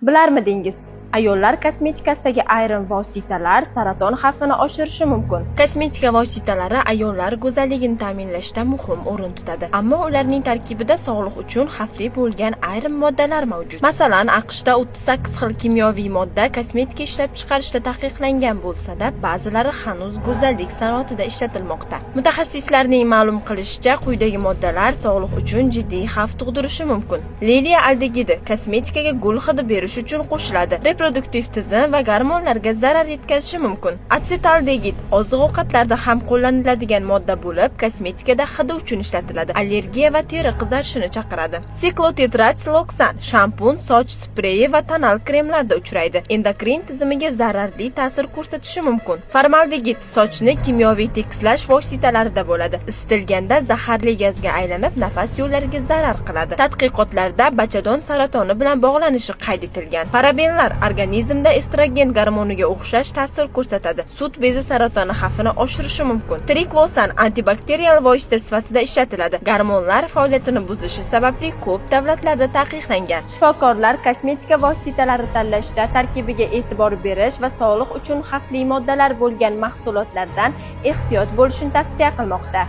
Bilarmidingiz? Ayollar kosmetikasidagi ayrim vositalar saraton xavfini oshirishi mumkin. Kosmetika vositalari ayollar go'zalligini ta'minlashda muhim o'rin tutadi. Ammo ularning tarkibida sog'liq uchun xavfli bo'lgan ayrim moddalar mavjud. Masalan, AQShda 38 xil kimyoviy modda kosmetika ishlab chiqarishda taqiqlangan bo'lsa-da, ba'zilari hanuz go'zallik sanoatida ishlatilmoqda. Mutaxassislarning ma'lum qilishicha, quyidagi moddalar sog'liq uchun jiddiy xavf tug'dirishi mumkin. Liliya aldegidi kosmetikaga gul hidi berish uchun qo'shiladi. Reproduktiv tizim va gormonlarga zarar yetkazishi mumkin. Atsetaldegid oziq-ovqatlarda ham qo'llaniladigan modda bo'lib, kosmetikada hidi uchun ishlatiladi. Allergiya va teri qizarishini chaqiradi. Siklotetrasiloksan shampun, soch spreyi va tonal kremlarda uchraydi. Endokrin tizimiga zararli ta'sir ko'rsatishi mumkin. Formaldegid sochni kimyoviy tekislash vositalarida bo'ladi. Isitilganda zaharli gazga aylanib, nafas yo'llariga zarar qiladi. Tadqiqotlarda bachadon saratoni bilan bog'lanishi qayd etilgan. Parabenlar organizmda estrogen gormoniga o'xshash ta'sir ko'rsatadi. Sut bezi saratoni xavfini oshirishi mumkin. Triklosan antibakterial vosita sifatida ishlatiladi. Gormonlar faoliyatini buzishi sababli ko'p davlatlarda taqiqlangan. Shifokorlar kosmetika vositalari tanlashda tarkibiga e'tibor berish va sog'liq uchun xavfli moddalar bo'lgan mahsulotlardan ehtiyot bo'lishni tavsiya qilmoqda.